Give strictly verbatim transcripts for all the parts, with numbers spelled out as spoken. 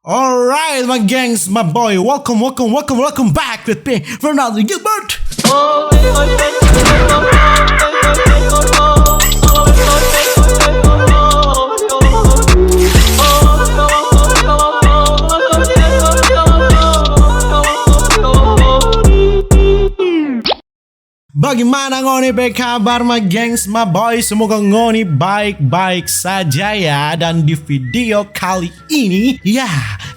Alright, my gangs, my boy, welcome, welcome, welcome, welcome back with me, Fernando Gilbert. Bagimana ngoni pe kabar, my gangs, my boy? Semoga ngoni baik-baik saja ya. Dan di video kali ini, ya,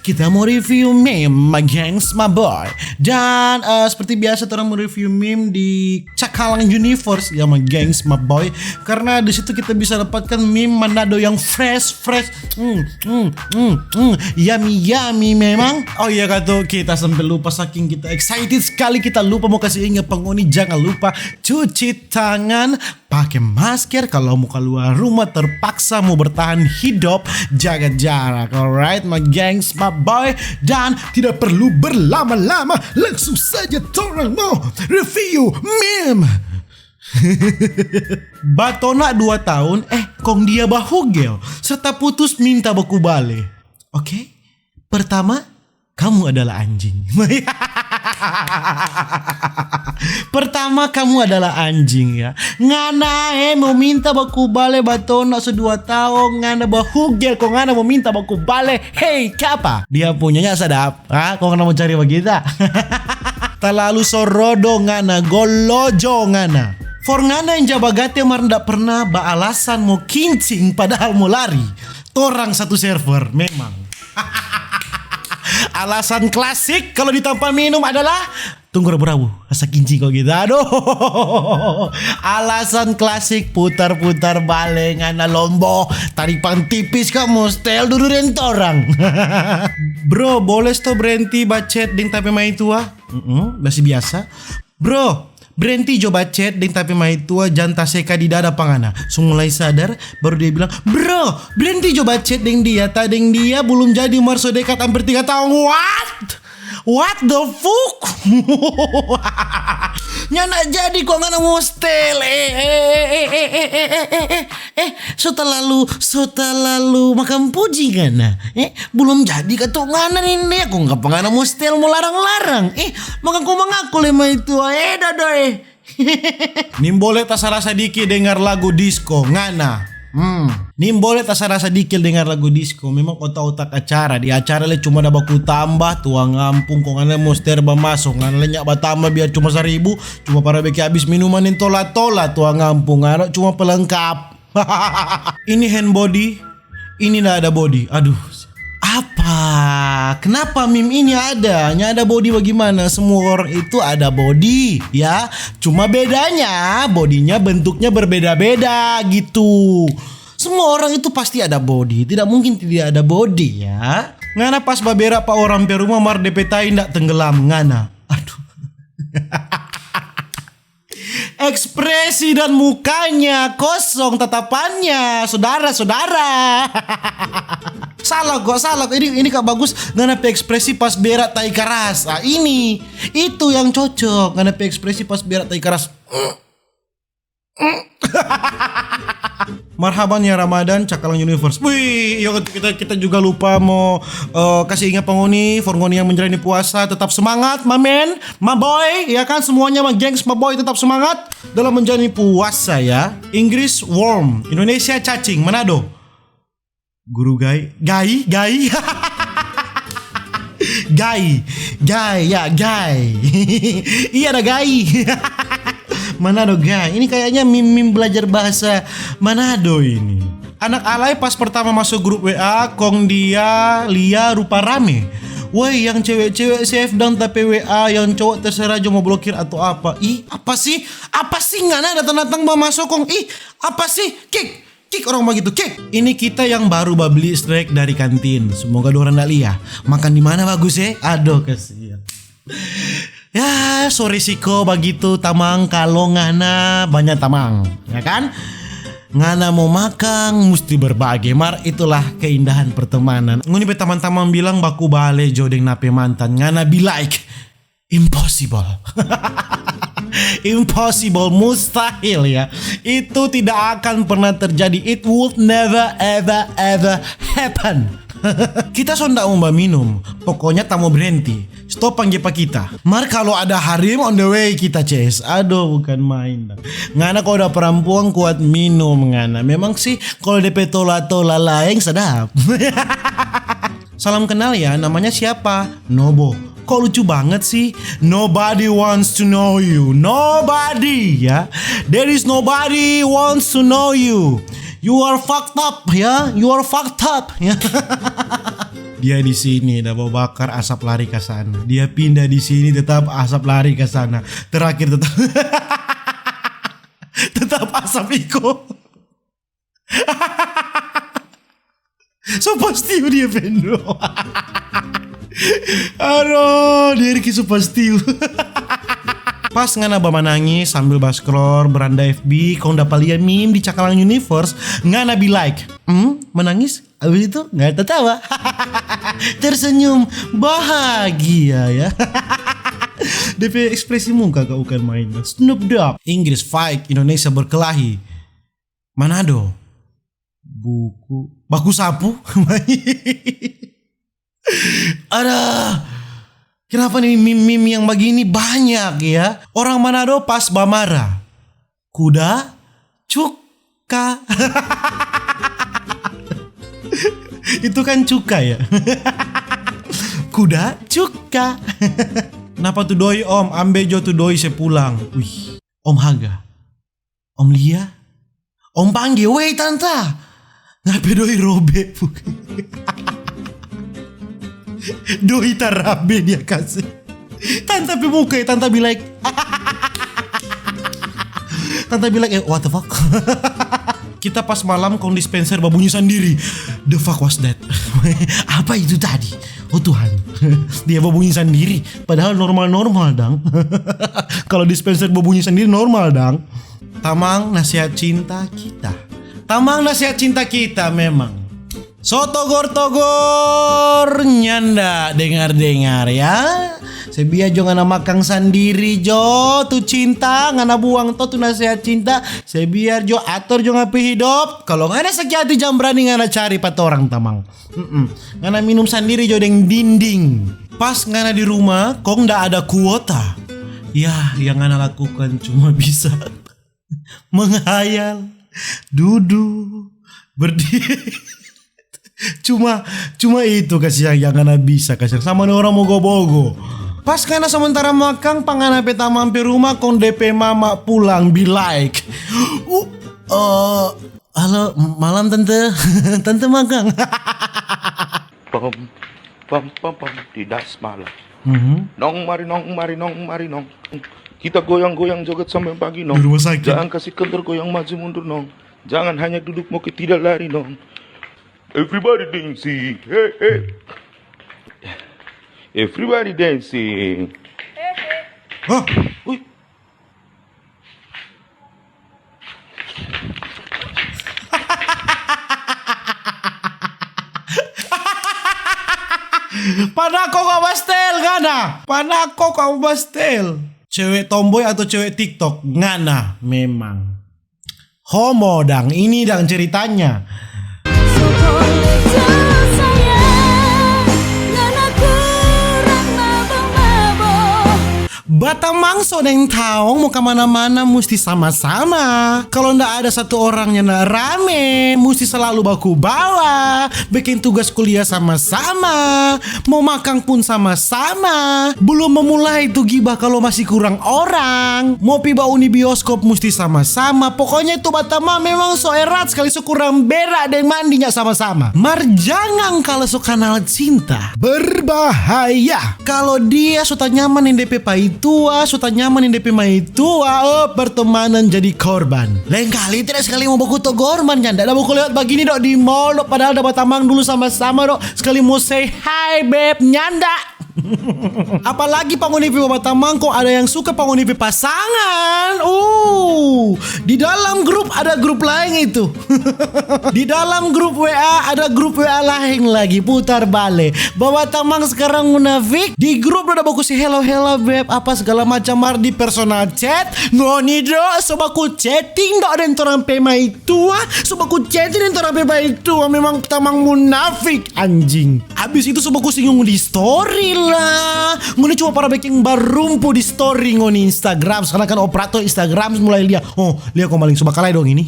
kita mau review meme, my gangs, my boy. Dan eh, seperti biasa, orang mau review meme di Cakalang Universe ya, my gangs, my boy. Karena di situ kita bisa dapatkan meme Manado yang fresh, fresh. Hmm, hmm, hmm, hmm. Yummy, yummy memang. Oh iya, katu, kita sampai lupa, saking kita excited sekali, kita lupa mau kasih ingat pa ngoni, jangan lupa cuci tangan, pakai masker kalau mau keluar rumah, terpaksa mau bertahan hidup, jaga jarak, alright, my gangs, my boy. Dan tidak perlu berlama-lama, langsung saja torang mau review meme. Batona dua tahun, eh, kong dia bahugel serta putus minta baku bale. Oke? Pertama, kamu adalah anjing. Pertama, kamu adalah anjing ya. Ngana eh mau minta baku bale batona so dua tahun, ngana bahugel kong ngana mau minta baku bale. Hei, kapa? Dia punyanya sadap. Ah, kong ngana mau cari bagita? Talalu sorodo ngana, golojo ngana. For ngana yang ja bagate mar nda pernah baalasan mo kincing padahal mo lari. Torang satu server, memang. Alasan klasik kalau di tampa minum adalah tunggu rabu-rabu, rasa kincing kok gitu. Aduh. Alasan klasik putar-putar bale ngana lombo, taripang tipis ka mo stel dudu deng torang. Bro, boleh sto berhenti bacet deng tapi mai tua? Mm-mm, masih biasa. Bro, berhenti jo bacet deng tapi mai tua, jang taseka di dada pa ngana. So mulai sadar, baru dia bilang, "Bro, berhenti jo bacet deng dia, ta deng dia belum jadi mar so dekat amper tiga tahun." What? What the fuck? Nyanda jadi kong ngana mo stel. Eh, eh, eh, eh, eh, eh, eh, eh, eh, eh, so talalu, so talalu makan puji ngana. Eh, belum jadi katu ngana ni, ni, kong kapa ngana mo stel mo larang-larang. Eh, maka kong mangaku le mai tua. Eh, dodo, eh. Nimbole tasala sadiki dengar lagu disko, ngana. Hmm. Nimbole tasala sadiki dengar lagu disko. Memang otak-otak acara. Di acara le cuma ada baku tambah, tuang ampung, kong ngana mo stel bamaso. Ngana le nyak batambah biar cuma saribu, cuma para beki abis minuman deng tola-tola, tuang ampung. Ngana cuma pelengkap. Ini hand body, ini nda ada body. Aduh, apa? Kenapa meme ini ada? Nya ada body bagaimana? Semua orang itu ada body, ya. Cuma bedanya, bodinya bentuknya berbeda-beda gitu. Semua orang itu pasti ada body, tidak mungkin tidak ada body, ya. Ngana pas babera pa orang pe rumah mar depe tai nda tenggelam, ngana. Aduh. Ekspresi dan mukanya kosong tatapannya, saudara-saudara. Salah kok, salah kok. Ini, ini kak bagus. Ngana pe ekspresi pas berak tai karas. Ah, ini, itu yang cocok. Ngana pe ekspresi pas berak tai karas. Marhaban ya Ramadan, Cakalang Universe. Wih, yo kita kita juga lupa mau eh, kasih ingat pengoni, for ngoni yang menjalani puasa, tetap semangat, my man, my boy, ya kan, semuanya, my gengs, my boy, tetap semangat dalam menjalani puasa ya. Inggris worm, Indonesia cacing, Manado. Guru Gai, Gai, Gai. Gai, Gai, ya Gai. Iya ada Gai. Manado Gai. Ini kayaknya meme-meme belajar bahasa Manado ini. Anak alay pas pertama masuk grup W A, kong dia lia rupa rame. Woi, yang cewek-cewek save dang tapi W A, yang cowok terserah jo mau blokir atau apa. Ih, apa sih? Apa sih ngana datang-datang ba masuk kong? Ih, apa sih? Kick! Kick orang bagitu, kick! Ini kita yang baru babli snack dari kantin. Semoga dorang ndak lia. Makan di mana bagus eh? Aduh kasihan. Ya, so risiko bagitu tamang kalo ngana banya tamang, ya kan? Ngana mo makang musti berbage, mar itulah keindahan pertemanan. Ngoni pe tamang-tamang bilang baku bale jo deng nape mantan, ngana be like, impossible. Impossible, mustahil ya. Itu tidak akan pernah terjadi. It would never ever ever happen. Kita so nda mo baminum, pokoknya ta mo brenti. Stop pangge pa kita. Mar kalo ada harem on the way kita ces. Aduh, bukan main dang. Ngana kalo ada parampuang kuat minum ngana. Memang sih kalo depe tola-tola laeng sadap. Salam kenal ya, namanya siapa? Nobo. Kok lucu banget sih? Nobody wants to know you. Nobody ya. There is nobody wants to know you. You are fucked up ya. You are fucked up ya. Dia di sini, da mau bakar, asap lari ke sana. Dia pindah di sini, tetap asap lari ke sana. Terakhir tetap tetap asap iko. So pasti dia pendo. Aduh, dia Ricky so pasti. Pas ngana bamanangis sambil baskrol beranda F B, kong dapa lia meme di Cakalang Universe, ngana be like, "Hmm, menangis? Abis itu nggak tertawa?" Tersenyum, bahagia ya. Depe ekspresi muka kau bukan main. Snoop Dogg, Inggris fight, Indonesia berkelahi. Manado, buku, baku sapu. Ada, kenapa nih meme-meme yang begini banyak ya? Orang Manado pas bamara. Kuda, cuka. Itu kan cuka ya. Kuda, cuka. Napa tu doi om? Ambe jo tu doi se pulang. Wih, om Haga, om Lia, om pangge, wei tanta. Ngape doi robe? Doi tarabe dia kase. Tanta pe muka ya, tanta bilang, tanta bilang, eh, what the fuck? Kita pas malam kong dispenser babunyi sandiri. The fuck was that? Apa itu tadi? Oh Tuhan. Dia babunyi sandiri. Padahal normal-normal dang. Kalau dispenser babunyi sandiri normal dang. Tamang nasihat cinta kita. Tamang nasihat cinta kita memang. So togor-togor nyanda dengar-dengar ya. Se biar jo ngana makang sandiri jo tu cinta, ngana buang to tu nasihat cinta. Se biar jo ator jo ngape hidop. Kalau ngana sakit hati jang brani ngana cari pa torang tamang. Mm-mm. Ngana minum sandiri jo deng dinding. Pas ngana di rumah kong nda ada kuota. Ya, yang ngana lakukan cuma bisa menghayal, duduk, berdiri. Cuma, cuma itu kasiang yang ngana bisa kasiang sama deng orang mogo-bogo. Pas ngana sementara makang pa ngana pe tamang pe rumah kong depe mama pulang be like, uh, eh, halo, malam tante, tante makang. Pam, pam, pam, pam, di das malam. Mhm. Nong mari nong, mari nong, mari nong. Kita goyang-goyang joget sampai pagi nong. Di rumah sakit. Jangan kasih kendor goyang maju mundur nong. Jangan hanya duduk moke tidak lari nong. Everybody dancing, hey hey. Everybody dancing. Hah? Wih. Panako ka bastel ngana. Panako ka bastel. Cewek tomboy atau cewek TikTok? Ngana memang. Homo dang, ini dang ceritanya. Batamang so deng taong mo kamana-mana musti sama-sama. Kalo nda ada satu orang nyanda rame, musti slalu baku bawa. Beking tugas kuliah sama-sama. Mo makang pun sama-sama. Belum memulai tu gibah kalo masih kurang orang. Mo pi bauni bioskop musti sama-sama. Pokoknya tu batamang memang so erat skali, so kurang berak deng mandinya sama-sama. Mar jangan kalo so kanal cinta. Berbahaya. Kalo dia so tanyaman deng depe paitua, so tanyaman deng depe maitua, oh pertemanan jadi korban. Lain kali tidak sekali mo baku togor mar nyanda ada baku lewat bagini dok di mall dok, padahal da batamang dulu sama-sama dok. Sekali mo say hi beb, nyanda. Apalagi pa ngoni pe bawa tamang kong ada yang suka pa ngoni pe pasangan. Uh, di dalam grup ada grup laeng itu. Di dalam grup W A ada grup W A laeng lagi, putar bale. Bawa tamang skarang munafik, di grup do da baku se hello hello beb, apa segala macam, mar di personal chat ngoni do so baku chatting do deng torang pe maitua, so baku chatting deng torang pe maitua. Memang tamang munafik, anjing. Abis itu so baku singgung di story lah. Ngoni cuma para beking barumpu di story ngoni Instagram. Sekarang kan operator Instagram mulai lia. Oh, lia kong maling so bakalae dong ini.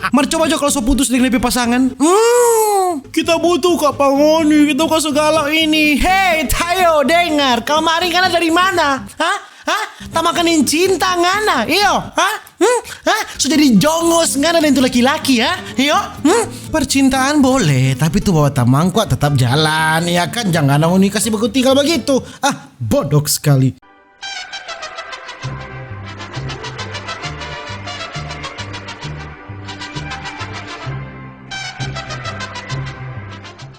Mar coba jo kalu so putus deng dia pe pasangan. Hmm, kita butuh ka pa ngoni, kita ka so galau ini. Hei, Tayo, dengar. Kamari ngana dari mana? Hah? Hah? Tamang kaning cinta ngana? Iyo? Hah? Hmm? Hah? So jadi jongos ngana deng tu laki-laki, ya? Iyo? Hmm? Percintaan boleh, tapi tu bawa tamang kwa tetap jalan, ya kan? Jangan ngoni kasi baku tinggal bagitu. Ah, bodok skali.